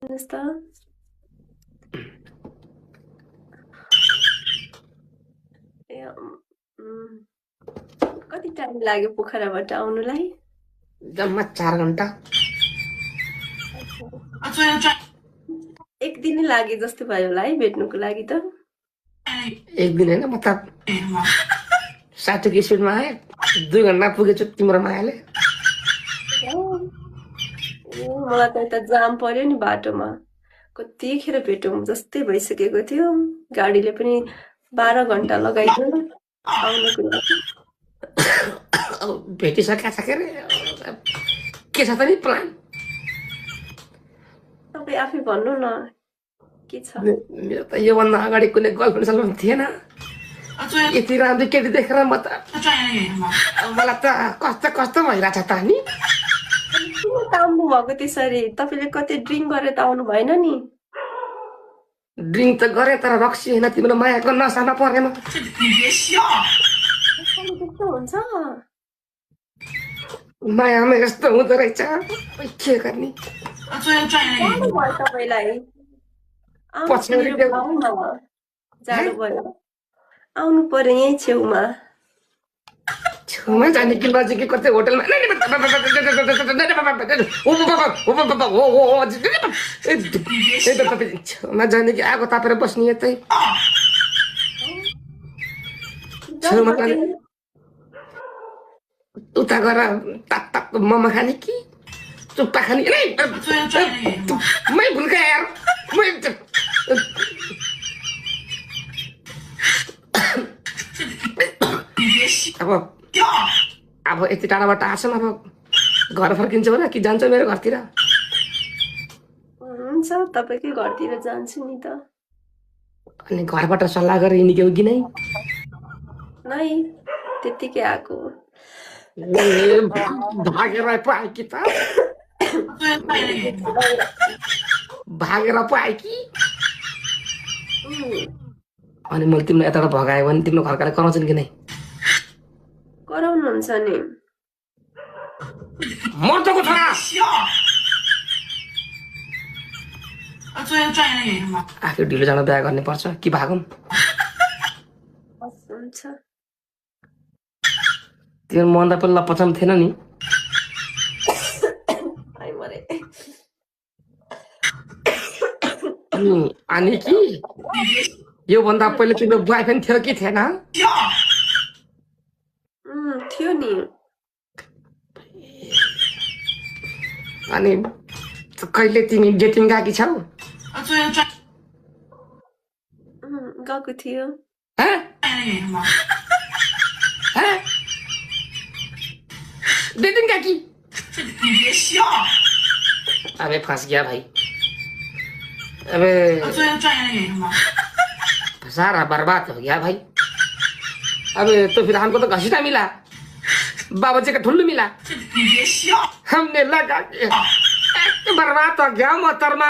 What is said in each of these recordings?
हेर्नुहोस् त ए कति टाइम लाग्यो पोखराबाट आउनुलाई? जम्मा 4 घण्टा। एक दिन लाग्यो जस्तो भयो होला है भेट्नुको लागि त। एक दिन होइन, म त 60 स्पिडमा आएँ, 2 घण्टा पुगेछु तिम्रो मायाले। मलाई त यता जाम पर्यो नि बाटोमा, कतिखेर भेटौँ जस्तै भइसकेको थियो। गाडीले पनि 12 घण्टा लगाइदियो आउनको लागि। भेटिसकेका छ के अरे, के छ त नि प्लान? तपाईँ आफै भन्नु न के छ? मेरो त योभन्दा अगाडि कुनै गर्लफ्रेन्ड सलफ्रेन्ड थिएन। यति राम्रो केटी देखेर मलाई त कस्तो कस्तो भइरहेछ त नि। किन त आउनु भएको त्यसरी? तपाईँले कतै ड्रिङ्क गरेर त आउनु भएन नि? ड्रिङ्क त गरेँ तर रक्सी होइन, तिम्रो मायाको नसामा परेन। त्यस्तो हुन्छ? मायामा यस्तो हुँदो रहेछ, के गर्ने? जानु भयो तपाईँलाई? पछ्यौरी जानु भयो, आउनु पर्यो यहीँ छेउमा। छेउमा जाने कि नजिकै कतै होटलमा? छेउमा जाने कि आगो तापेर बस्ने यतै छेउमा जाने? उता गएर ताप तापको मोमो खाने कि चुप्पा खाने? मै भुल्का यार, अब यति टाढाबाट आछौँ, अब घर फर्किन्छौ र कि जान्छौ मेरो घरतिर? हुन्छ तपाईँकै घरतिर जान्छु नि त। अनि घरबाट सल्लाह गरेर हिँडेको कि नै? नै त्यतिकै आएको। भागेर पो आयो कि त? भागेर पो आयो कि? अनि मैले तिमीलाई यताबाट भगायो भने तिम्रो घरकाले कराउँछन् कि नै? कराउनुहुन्छ नि। मर्दको छोरा आफै ढिलो जाँडो बिहा गर्ने पर्छ कि भागौँ? हुन्छ तिम्रो मन त पहिला पचाउनु थिएन नि? अनि कि योभन्दा पहिले तिम्रो बोयफ्रेन्ड थियो कि थिएन? थियो नि। अनि कहिले तिमी डेटिङ गएकी छौ? गएको थियो। डेटिङ गएकी? अबे फंस गया भाई, अबे सारा बर्बाद हो गया भाई। अबे तो फिर हमको तो घसीटा मिला, बाबा जी का ठुल्लू मिला, हमने लगा के बर्बाद हो गया मोहतरमा।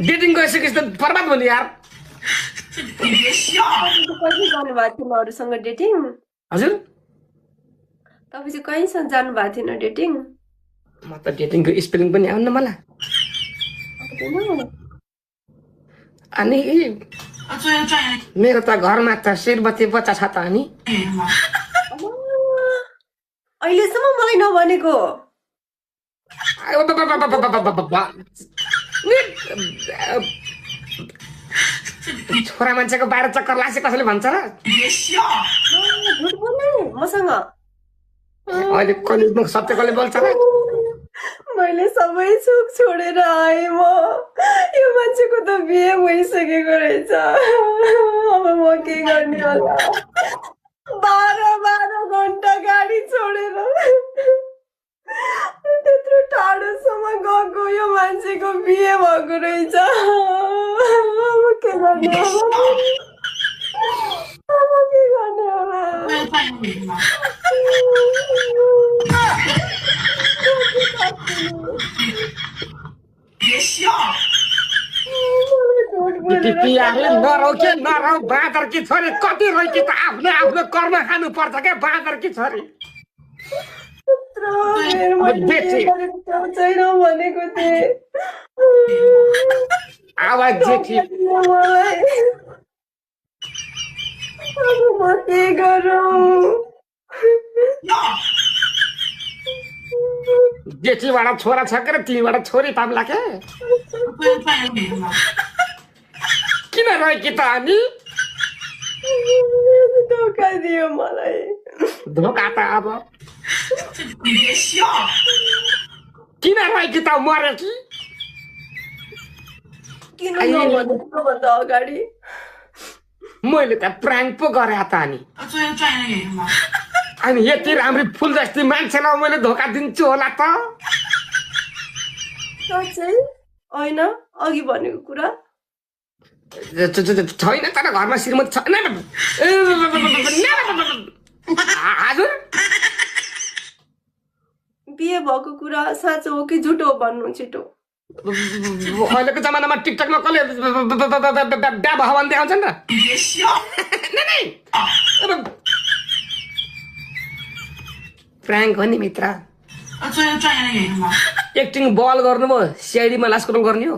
डेटिङ गइसकेपछि त बर्बाद भयो नि यार। कहिले जानुभएको थिएन अरूसँग डेटिङ? हजुर, तपाईँ चाहिँ कहीँसँग जानुभएको थिएन डेटिङ? म त डेटिङको स्पेलिङ पनि आउन मलाई। अनि मेरो त घरमा त शिरबत्ती बच्चा छ त। अनि अहिलेसम्म मलाई नभनेको? छोरा मान्छेको बाहिर चक्कर लाग्छ कसैले भन्छ र? झुट बोल्नु मसँग? अहिले कलेजमा सत्य कसले बोल्छ र? मैले सबै सुख छोडेर आएँ म। यो मान्छेको त बिहे भइसकेको रहेछ। अब म के गर्ने होला? 12 घण्टा गाडी छोडेर त्यत्रो टाढोसम्म गएको यो मान्छेको बिहे भएको रहेछ। अब के गर्ने होला? अब के गर्ने होला? नरौ के नरौ, बाँदर की छोरी कति रही कि त आफ्नो आफ्नो कर्म खानु पर्छ क्या बाँदर की छोरी। छैन भनेको थिएँ आवाज जेठी मलाई अब म के गरौँ जेठीबाट छोरा छ के तिमीबाट छोरी पाम्ला के किन रहेकी त अनि धोका दियो मलाई धोका त अब किन रहेकी त मरे कि किन नभनेको भन्दा अगाडि मैले त प्राङ्क पो गरे त अनि यति राम्री फुल जस्तै मान्छेलाई मैले धोका दिन्छु होला त साँच्चै होइन अघि भनेको कुरा छैन तर घरमा श्रीमती छैन हजुर बिहे भएको कुरा साँचो हो कि झुटो हो भन्नु छिटो अहिलेको जमानामा टिकटकमा कसले बिहा भयो भने देखाउँछ नि त प्राङ्क हो नि मित्र एक्टिङ बल गर्नु भयो सिआइडीमा लास कल गर्ने हो